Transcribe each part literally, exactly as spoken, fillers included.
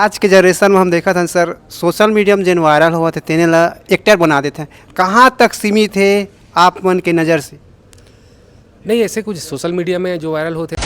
आज के जनरेशन में हम देखत हन सर, सोशल मीडिया में जेन वायरल होवत हे, तेने ला एक्टर बना देथे। कहाँ तक सीमित हे आप मन के नज़र से? नहीं, ऐसे कुछ सोशल मीडिया में जो वायरल होते।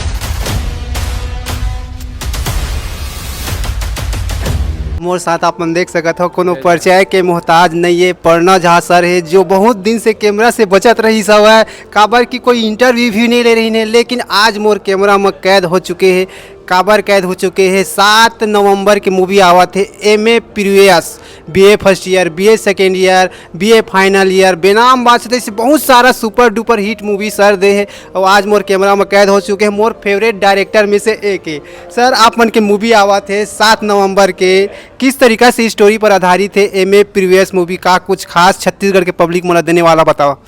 मोर साथ आप मन देख सकत हो, कोनो परिचय के मोहताज नहीं है, प्रणव झा सर है, जो बहुत दिन से कैमरा से बचत रहिस हवय, काबर कि कोई इंटरव्यू भी नहीं ले रहिन हे, लेकिन आज मोर कैमरा में कैद हो चुके हैं। काबर कैद हो चुके हैं? सात नवंबर के मूवी आवत है, M A previous, B A first year, B A second year, B A final year, Benaam Badshah, जैसे बहुत सारा सुपर डुपर हिट मूवी सर दे है। और आज मोर कैमरा में कैद हो चुके हैं, मोर फेवरेट डायरेक्टर में से एक है। सर, आप मन के मूवी आवत है सात नवंबर के, किस तरीका से स्टोरी पर आधारित है एम ए प्रीवियस मूवी? का कुछ खास छत्तीसगढ़ के पब्लिक मन ला देने वाला बताओ।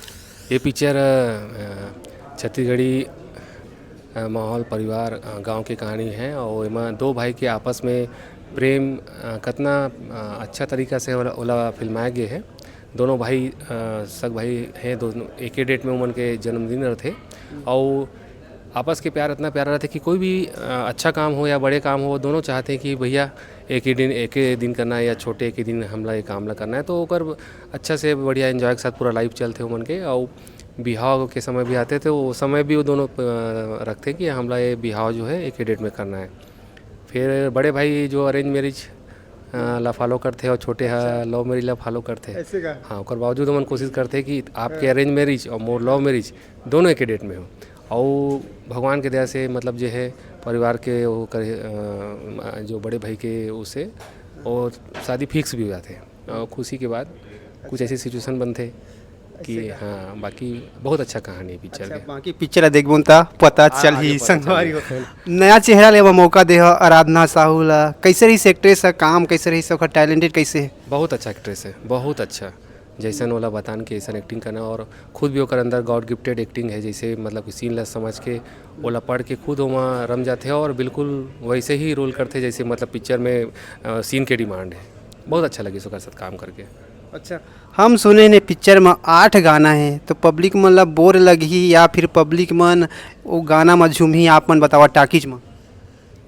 ये पिक्चर, अ, छत्तीसगढ़ी, अ, माहौल, परिवार, अ, गांव के कहानी है और एमा दो भाई के आपस में प्रेम, अ, कतना, अ, अच्छा तरीका से ओला, ओला फिल्माए गे है। दोनों भाई, अ, सग भाई हैं, दोनों एके डेट में उमन के जन्मदिन रहथे। और आपस के प्यार इतना प्यारा रहथे कि कोई भी, अ, अच्छा काम हो या बड़े काम हो, दोनों चाहते हैं कि भैया एक ही दिन, एक ही दिन करना है या छोटे एक ही दिन हमला ये काम ला करना है। तो ओकर अच्छा से बढ़िया एंजॉय के साथ पूरा लाइफ चलथे उमन के। और बिहाव के समय भी आथे, तो वो समय भी वो दोनों, अ, रखथे कि हमला ये बिहाव जो है एक ही डेट में करना है। फिर बड़े भाई जो अरेंज मैरिज, अ, ला फॉलो करथे और छोटे ह लव मैरिज ला फॉलो करथे। ऐसे का? हाँ, ओकर बावजूद हमन कोशिश करथे कि आपके अरेंज मैरिज और मोर लव मैरिज दोनों एक ही डेट में हो। और भगवान के दया से, मतलब, जो है, परिवार के वो करे, अ, जो बड़े भाई के उसे, और शादी फिक्स भी हो जाथे। अ, खुशी के बाद कुछ ऐसी सिचुएशन बनथे कि, हाँ, बाकी बहुत अच्छा कहानी है पिक्चर अच्छा, के। बाकी पिक्चर ला देखबो त पता आ-, चलही, आगे पता संगवारी हो। चलही। नया चेहरा ले मौका दे हो आराधना साहू ला, कैसे रहिस एक्ट्रेस है, काम कैसे रहिस, ओकर टैलेंटेड कैसे है? बहुत अच्छा एक्ट्रेस है, बहुत अच्छा। जैसन ओला बतान के ऐसन एक्टिंग करना, और खुद भी ओकर अंदर गॉड गिफ्टेड एक्टिंग है। जैसे, मतलब, कि सीन ला समझ के, ओला पढ़ के खुद ओमा रम जाथे और बिल्कुल वैसे ही रोल करथे, जैसे, मतलब, पिक्चर में, अ, सीन के डिमांड है। बहुत अच्छा लगिस ओकर साथ काम करके। अच्छा, हम सुने ने पिक्चर में आठ गाना है, तो पब्लिक मन ला बोर लगही या फिर पब्लिक मन वो गाना में झूमही, आप मन बतावा, टाकीज में?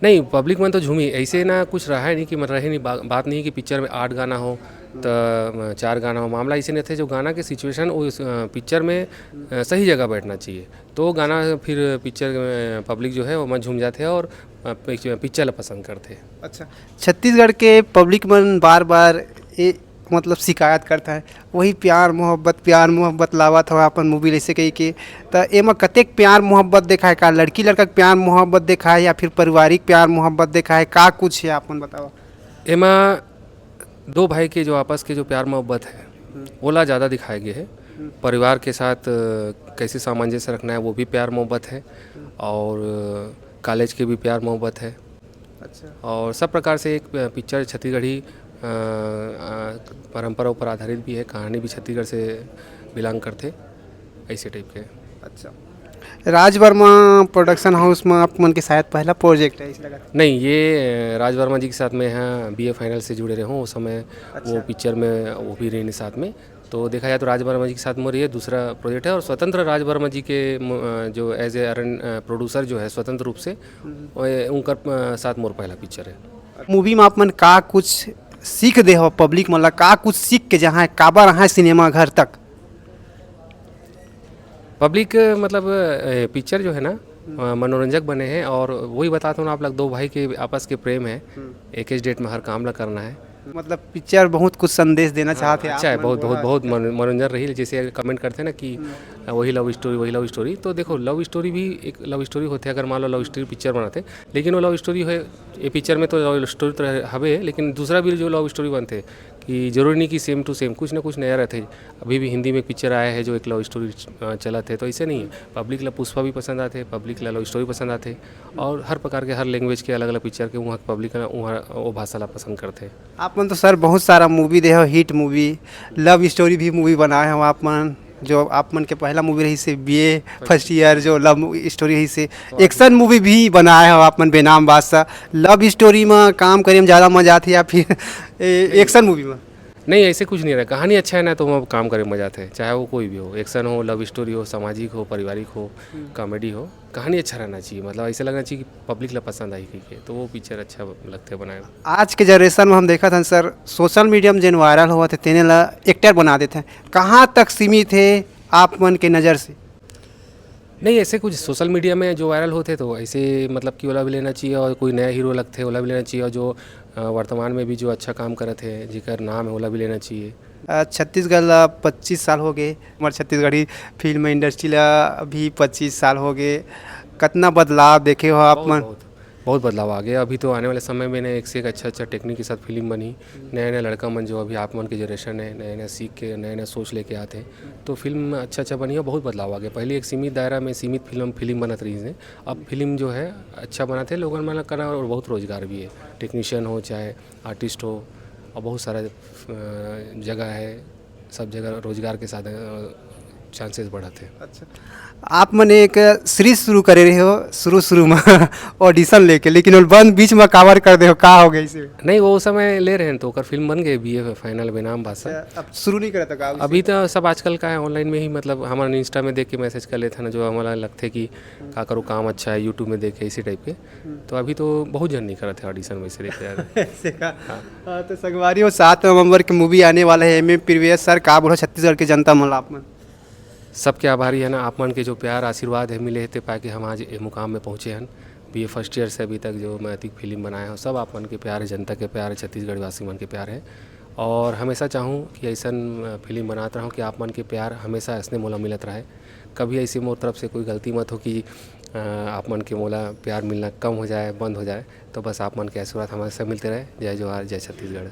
नहीं, पब्लिक मन तो झूमी, ऐसे ना कुछ रहा है नहीं कि, मतलब, रहे नहीं, बा-, बात नहीं कि पिक्चर में आठ गाना हो, तो, अ, चार गाना हो। मामला ऐसे नहीं थे, जो गाना के सिचुएशन वो इस, अ, पिक्चर में, अ, सही जगह बैठना चाहिए, तो गाना फिर पिक्चर में पब्लिक जो है, वो मन झूम जाते हैं और, अ, पिक्चर, पिक्चर ला पसंद करते हैं। अच्छा, छत्तीसगढ़ के पब्लिक मन बार बार ये, मतलब, शिकायत करता है, वही प्यार मोहब्बत, प्यार मोहब्बत लावत हवय अपन मूवी ल, ऐसे कहिके। त एमा कतेक प्यार मोहब्बत देखाय, का लड़की लड़का के प्यार मोहब्बत देखाय या फिर पारिवारिक प्यार मोहब्बत देखाय, का कुछ है, आप मन बताओ? एमा दो भाई के जो आपस के जो प्यार मोहब्बत है, हम्म। ओला ज़्यादा दिखाए गए है। हम्म। परिवार के साथ, अ, कैसे सामंजस्य रखना है, वो भी प्यार मोहब्बत है। हम्म। और, अ, कॉलेज के भी प्यार मोहब्बत है। अच्छा। और सब प्रकार से एक, अ, पिक्चर छत्तीसगढ़ी, अ, अ, परंपरा ऊपर आधारित भी है, कहानी भी छत्तीसगढ़ से बिलोंग करथे, ऐसे टाइप के। अच्छा। राज वर्मा प्रोडक्शन हाउस में आप मन के शायद पहला प्रोजेक्ट है, ऐसे लगा? नहीं, ये, अ, राज वर्मा जी के साथ मैं यहाँ बी ए फाइनल से जुड़े रहे हूँ, उस समय अच्छा। वो पिक्चर में वो भी रहने साथ में। तो देखा जाए तो राज वर्मा जी के साथ मोर ये दूसरा प्रोजेक्ट है और स्वतंत्र राज वर्मा जी के मो-, अ, जो एज ए अरन-, अ, प्रोड्यूसर जो है स्वतंत्र रूप से, हम्म। वो ये उनकर, अ, साथ मोर पहला पिक्चर है। मूवी में आप मन का कुछ सीख दे हो पब्लिक मन ला, का कुछ सीख के जहाँ है, काबर आए सिनेमा घर तक? पब्लिक, मतलब, अ, पिक्चर जो है ना, हम्म। अ, मनोरंजक बने हैं और वही बताता हूँ ना आप लोग, दो भाई के आपस के प्रेम है, हम्म। एक ही डेट में हर काम ला करना है। मतलब, पिक्चर बहुत कुछ संदेश देना हाँ, चाहते हैं अच्छा आप है, मन बहुत, बहुत, बोला। बहुत मन-, मनोरंजन रही। जैसे कमेंट करते हैं ना कि, हम्म। अ, वही लव स्टोरी, वही लव स्टोरी। तो देखो, लव स्टोरी भी एक लव स्टोरी होते, अगर मान लो लव स्टोरी पिक्चर बनाते, लेकिन वो लव स्टोरी है, ये पिक्चर में तो लव स्टोरी तो रह-, हवे, लेकिन दूसरा भी जो लव स्टोरी बनते कि जरूरी नहीं कि सेम टू सेम, कुछ ना कुछ नया रहते। अभी भी हिंदी में एक पिक्चर आया है जो एक लव स्टोरी, अ, चलत है, तो ऐसे नहीं है। पब्लिक ला पुष्पा भी पसंद आते, पब्लिक ला लव स्टोरी पसंद आते, और हर प्रकार के, हर लैंग्वेज के अलग-अलग पिक्चर के वहाँ के पब्लिक है ना, वहाँ वो भाषा ला पसंद करते। आप मन तो सर बहुत सारा मूवी दे हो, हिट मूवी, लव स्टोरी भी मूवी बनाए हो आप मन, जो आप मन के पहला मूवी रहिसे बी ए फर्स्ट ईयर, जो लव स्टोरी रहिसे, एक्शन मूवी भी बनाए हो आप मन बेनाम बादशाह। लव स्टोरी में काम करे में ज़्यादा मजा आथे या फिर ए, एक्शन मूवी में? नहीं, ऐसे कुछ नहीं रहा। कहानी अच्छा है ना, तो वो काम करे मजा आते हैं, चाहे वो कोई भी हो, एक्शन हो, लव स्टोरी हो, सामाजिक हो, पारिवारिक हो, कॉमेडी हो, कहानी अच्छा रहना चाहिए। मतलब, ऐसे लगना चाहिए कि पब्लिक ला पसंद आई कहिके, तो वो पिक्चर अच्छा लगते बनाए। आज के जनरेशन में हम देखत हन सर, सोशल मीडिया में जेन वायरल होवत हे, तेने ला एक्टर बना देत हे। कहाँ तक सीमित हे आप मन के नज़र से? नहीं, ऐसे कुछ सोशल मीडिया में जो वायरल होते, तो ऐसे, मतलब कि ओला भी लेना चाहिए, और कोई नया हीरो लगते, ओला भी लेना चाहिए, और जो, अ, वर्तमान में भी जो अच्छा काम करत हे, जेकर नाम है, ओला भी लेना चाहिए। अ, छत्तीसगढ़ ला पच्चीस साल हो गए, हमारे छत्तीसगढ़ी फिल्म इंडस्ट्री ला भी पच्चीस साल हो गए। कितना बदलाव देखे हो आप बहुत, मन? बहुत, बहुत बदलाव आ गया। अभी तो आने वाले समय में ना, एक से एक अच्छा, अच्छा टेक्निक के साथ फिल्म बनी। नया, नया लड़का मन, जो अभी आप मन के जनरेशन है, नया, नया सीख के, नया, नया सोच लेके आते हैं, तो फिल्म अच्छा, अच्छा बनी है। बहुत बदलाव आ गया। पहले एक सीमित दायरा में सीमित फिल्म, फिल्म बनत रही है। अब फिल्म जो है, अच्छा बनाते हैं, लोगन मन ला करना, और बहुत रोजगार भी है। टेक्नीशियन हो, चाहे आर्टिस्ट हो, और बहुत सारा, अ, जगह है, सब जगह रोजगार के साधन, अ, चांसेस बढ़त हे। अच्छा, आप मन एक सीरीज शुरू करे रहे हो शुरू, शुरू में ऑडिशन लेके, लेकिन वो बंद बीच में काबर कर दे हो, का हो गया इसे? नहीं, वो समय ले रहे हैं, तो ओकर फिल्म बन गए, बीए फाइनल बेनाम बादशाह। अच्छा, अब शुरू नहीं करता का उसे? अभी तो सब आजकल का है, ऑनलाइन में ही, मतलब, हमारे इंस्टा में देख के मैसेज कर लेते हैं ना, जो हमारा लगते कि का करो, काम अच्छा है, यूट्यूब में देखे, इसी टाइप के। तो अभी तो बहुत जन नहीं करत है ऑडिशन वैसे, देखे जाए तो। ऐसे का? हाँ। हाँ, तो संगवारी हो, सात नवंबर के मूवी आने वाला है, एमे प्रीवियस सर का बोलो छत्तीसगढ़ के जनता मन ला आप मन? सबके आभारी है ना, आप मन के जो प्यार आशीर्वाद है मिले हे, ते पाके हम आज ए मुकाम में पहुँचे हन। बीए फर्स्ट ईयर से अभी तक जो मैं अतिक फिल्म बनाए हूँ, सब आप मन के प्यार है, जनता के प्यार है, छत्तीसगढ़ वासी मन के प्यार है। और हमेशा चाहूँ कि ऐसन, अ, फिल्म बनात रहूँ कि आप मन के प्यार हमेशा ऐसने मोला मिलत रहे। कभी ऐसे मोर तरफ से कोई गलती मत हो कि, अ, आप मन के मोला प्यार मिलना कम हो जाए, बंद हो जाए। तो बस आप मन के आशीर्वाद हमेशा मिलते रहे। जय जोहार, जय छत्तीसगढ़।